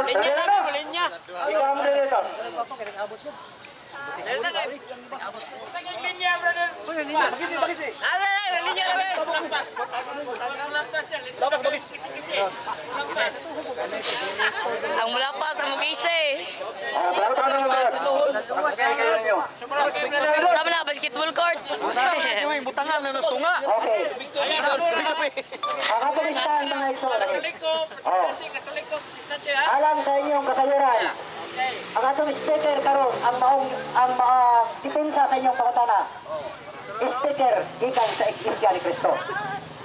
Linya Ready na, na? linya. Ikaw ang moderator. Dali na kay. Linya, brother. Ala, ala, linya na be. Ang mula pa sa mukise. Oh, pangutan na mo, Brad. Ang ninyo. Sama na, basketball court. Butangan na nastunga. Okay. Ang atong stand, mga igsoon. Oh. Alam sa inyong kasayuran, ang atong speaker karon ang maong ang mga depensa sa inyong pangutana. Speaker gikan sa Iglesia ni Cristo.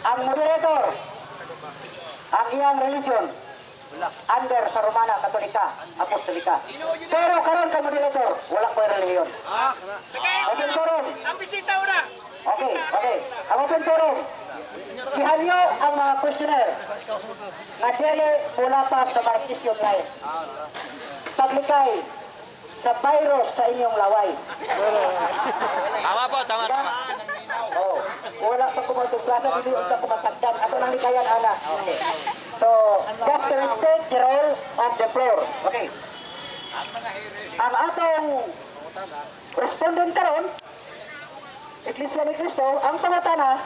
Ang moderator, ang iyang religion under sa Romana Katolika, Apostolika. Pero karon kay moderator, wala ko'y relihiyon. Open forum. Ang bisita ora. Okay. Ang open forum. Gihanyo ang mga questionnaire nga dili mula pa sa Marquesian line. Paglikay sa virus sa inyong laway. Tama po, tama, tama. Oh, wala pa kumagtugklasa, dili unta kumatagdan. Ato nang likayan, ana. Okay. So, just to respect the role of the floor. Okay. Ang atong respondent karon, Iglesia ni Cristo, ang pangutana,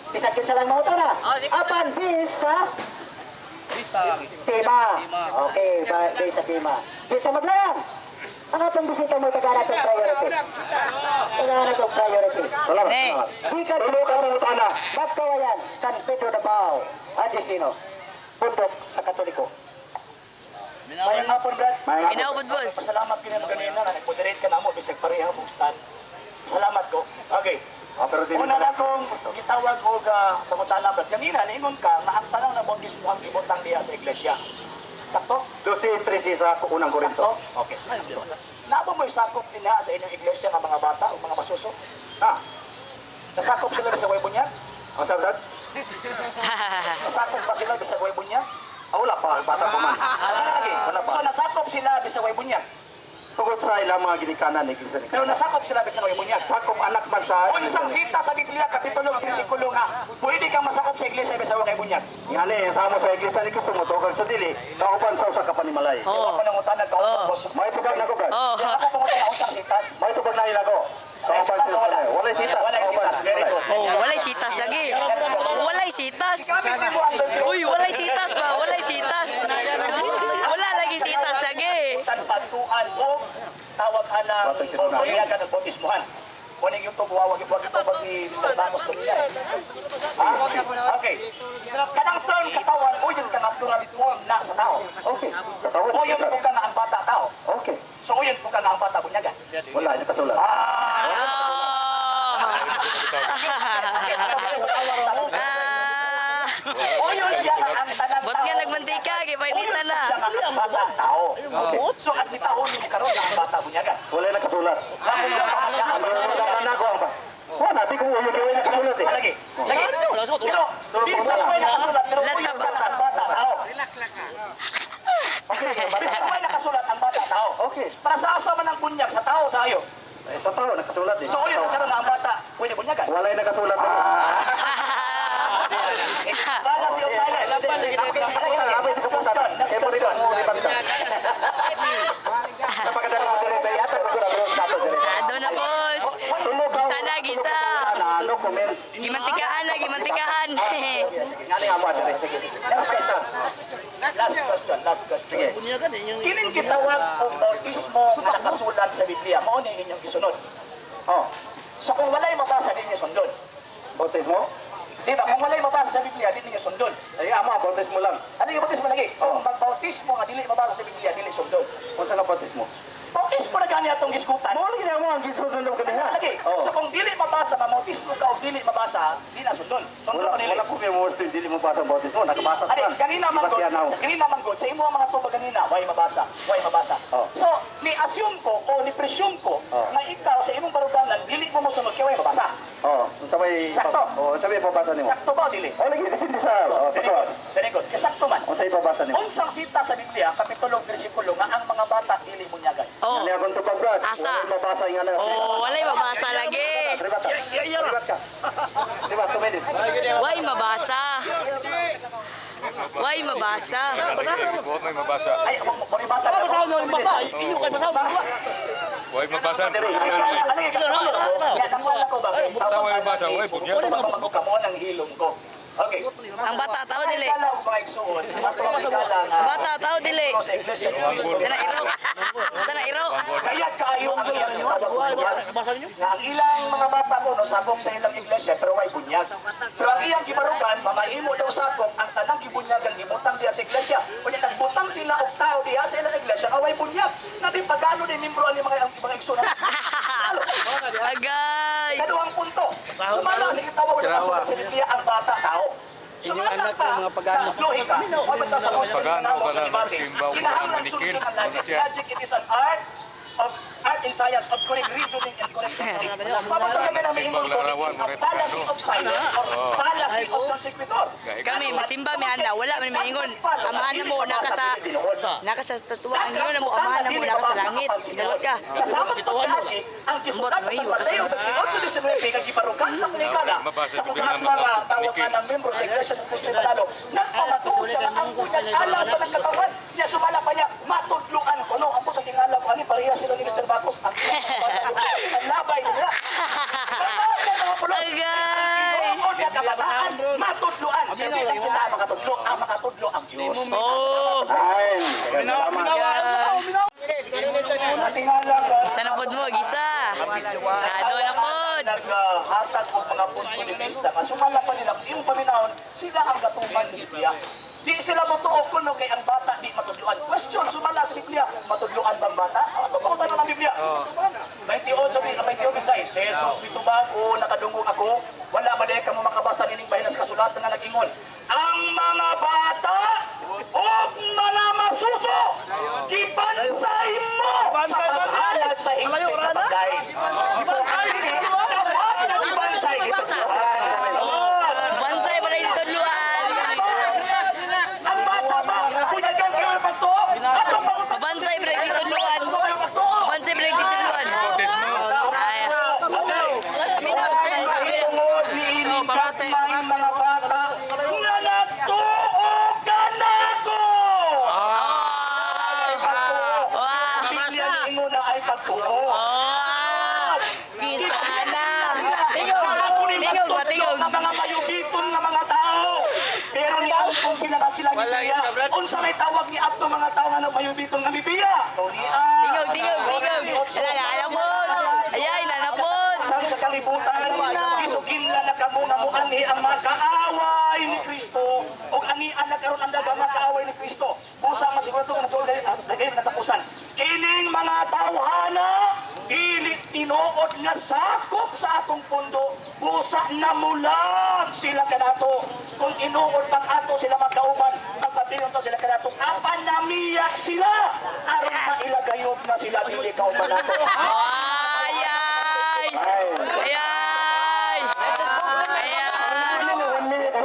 bisag kinsa lang mangutana. Apan bis sa tema. Okay, ba, bis sa tema. Di sa maglayang. Ang atong bisita mo tagana itong priority. Tagana itong priority. Salamat. Ne. Gikan tulo ka pangutana. Magkawayan, San Pedro de Pao, Adesino, Bundok sa Katoliko. Mayang hapon, Brad. Minaw, boss. Pasalamat kini mo ganina na nag-moderate ka na mo bisag pareha mo stand. Salamat ko. Okay. Ah, pero dili Una na kong gitawag og pangutana, Brad. Kanina niingon ka nga ang tanang na bautismo ang ibutang diha sa iglesia. Sakto? 12:13 sa Unang Korinto. Sakto? Okay. Nabo mo'y sakop dinha sa inyong iglesia nga mga bata o mga masuso? Ah, Nasakop sila sa Way Bunyag? ang sabi, Brad? Nasakop ba sila sa Way Bunyag? Ah, wala pa, bata pa man. Ah, lagi. Wala pa. So nasakop sila sa Way Bunyag. Tungkol sa ilang mga ginikanan ni Iglesia ni Pero nasakop sila sa Way Bunyag. Sakop anak man sa Unsang sita sa Biblia, Kapitulo, versikulo nga, pwede kang masakop sa iglesia bisan wa kay bunyag. Ngani, sa mo sa Iglesia ni Cristo mo tukag sa dili, kauban sa usa ka panimalay. Oh. Ako nang utana ka Oh. boss. May tubag nako, Brad. Oh. Ako pangutana unsang sitas. May tubag na ako. Kauban Sitas sa o wala? wala. Walay sita. Walay Kauban. sitas. Very good. Oh, walay sitas lagi. Walay sitas. Uy, walay sitas ba? Walay sitas. Wala lagi sitas lagi. Tan patuan o tawag anang o payagan ng bautismuhan. Kuning YouTube, wawag wag ito pag ni Mr. Ramos kanina eh. Ah, okay. Kanang term katawan, o yun ka nga plural form na sa tao. Okay. Katawan. O yun po ka nga ang bata tao. Okay. So o yun po ka nga ang bata bunyagan. Wala niya kasulat. Ah. Ah. O yun siya nga ang tanang Ba't tao. nga nagmantika? Gipainitan na. Siya nga ang bata tao. Okay. So at bitahon mo karon nga ang bata bunyagan. Wala na kasulat. Ang na ako ang pa. Wala, di ko uyo kay wala kasulat eh. Lagi. Lagi. Pero bisa mo ay nakasulat pero Let's uyon have- ka nga ang bata tao. Okay, bisa mo ay nakasulat ang bata tao. Okay. Para sa asa man ang bunyag sa tao sa ayo. Eh, sa tao nakasulat eh. So uyon karon nga ang bata pwede bunyagan. Wala na nakasulat. Para si Osala. Next question. Next question. Napakadali mo dire yata ko gura bro sa dire. Sado na, boss. Gisa na, gisa. Ano comment? Gimantikaan na, gimantikaan. Ngani nga mo dire. Sige. Next question. Last question. Last question. Kining gitawag og bautismo nga nakasulat sa Biblia, mao ni inyong gisunod. Oh, So kung walay mabasa, di ninyo sundon. bautismo? Di ba? Kung walay mabasa sa Biblia, di ninyo sundon. Ay amo bautismo lang. Ano yung bautismo lagi? Kung magbautismo nga dili mabasa sa Biblia, dili sundon. Unsa nga bautismo? Bautismo na gani atong gisgutan. Mo lagi na mo ang gisunod kaniya. Lagi. Oh. So kung dili mabasa, mabautismo ka o dili mabasa, di na sundon. Sundon Wala ka dili. wala ko may mo dili mo basa ang bautismo, nakabasa Ani, pa. kanina man Di ba god, siya now? kanina man god, sa imo ang mga tubag kanina, way mabasa, way mabasa. Oh. So, ni assume ko o ni presume ko Oh. na ikaw sa imong baruganan dili mo mosunod kay way mabasa. Oh, unsa may Sakto. Oh, unsa may ipabasa nimo? Sakto ba o dili? Oh, lagi depende sa oh, Very totoo. good. Very good. Kay sakto man. Unsa ipabasa nimo? Unsang sita sa Biblia, kapitulo bersikulo nga ang mga bata dili munyagan. Oh. Ani akong tubag, Brad. Asa? Wala mabasa yung ano. Oh, walay mabasa lagi. Ribat ka. Ribat ka. Ribat, 2 minutes. Way mabasa. Way mabasa. May mabasa. Ay, mo mo Basa, iyo kay basa. Way mabasa. Tawa yung basa, way, bunyag. Ang hilom ko. Okay. Ang bata tao dili. Ang mga igsuon, Ang bata tao dili. sa Iglesia ni Cristo. Sana iro. Sana iro. Kaya kaayo ang iyang nga ang ilang mga bata ko no sakop sa ilang iglesia pero way bunyag. Pero ang iyang gibarugan, mamahimo daw sakop ang tanang gibunyag ang gibutang diha sa iglesia. Unya nagbutang sila og tao diha sa ilang iglesia nga way bunyag. Na di pagano ni membro ani mga igsuon. Agay. Kaduhang punto. Sumala sa gitawag na kasulat sa Biblia ang bata tao. Sumala anak pa ng mga pagano. sa lohika. Wala ta sa gusto Pagano ng ka sa na, debate. nagsimba ko na Kinahanglan manikil. sundon ang logic. Ano siya? Logic, it is an art and science of correct reasoning and correct thinking. Papunta kami namin Simbang ingon ko, larawan, it is a mga fallacy pagano. of silence or fallacy of non sequitur. Kami masimba mi anda wala man miingon. Amahan na mo naka sa naka sa tatuwa ang ingon na mo amahan na mo naka sa langit. Sagot ka. Sa samang pagkaagi, ang gisulat Ambot, sa may Mateo 18:19 nga giparukan sa Kunikala Mabasa sa ko kuhaan bigla mga tawag manikil. ng membro sa Iglesia ng Cristo Manalo, nagpamatuod siya nga ang bunyag alang sa nagkatawan niya sumala pa niya matudluan ko no ang putang tingala ko ani pareha sila ni Mr. Bacos ang ang labay nila. Agay. Tinuod niya kabataan, matudluan. Hindi lang kita makatudlo, ang makatudlo ang Diyos. Oh. Ay, Tingala ko. Gisa na pod mo, gisa. Sado na pod. Naghatag og mga punto de vista nga sumala pa nila iyong paminahon, sila ang gatuman sa Biblia. Di sila motuo kuno kay ang bata di matudluan. Question, sumala sa Biblia, matudluan bang bata? Ang totoo tanong ng Biblia. 28 sabi, 28 si Jesus mitubag o nakadungog ako, wala ba dahil kamo makabasa nining bahin sa kasulatan nga nag-ingon? Ang mga bata ug mga masuso gibansay mo sa paghalad sa higpit na pagkain. So, dapat na gibansay gitudluan. Oh. Bansay pala itudluan. Ang bata ba, kunyagan kayo ng pagtuo? Atong pag- Bansay pala itudluan. Ato kayo pagtuo? Bansay pala itudluan. Ay. Tungod ni may mga bata na natuo ka na ko. Oh. Wow. Biblia mo na ay pagtuo. Oh. Gisa na. Tingog. Tingog ba tingog? Ang mga mayubiton nga mga tao. Pero ni kung sila ka sila Biblia. Unsa may tawag ni Abdo mga tao nga mayubiton nga Biblia? Tingog, tingog, tingog. Ala na, nanapod. Ayay, nanapod. Sa kalibutan, isuginla na kamo nga muanhi ang mga kaaway ni Kristo ug ani na karon ang daghang mga kaaway ni Kristo. Busa masiguro nga natuol dagay natapusan. Kining mga tawhana dili tinuod nga sakop sa atong pundo, busa namulag sila kanato. Kung inuod pang ato sila magkauban, magpabilin to sila kanato. Apan namiyak sila aron mailagayod na sila dili kauban nato. Oh.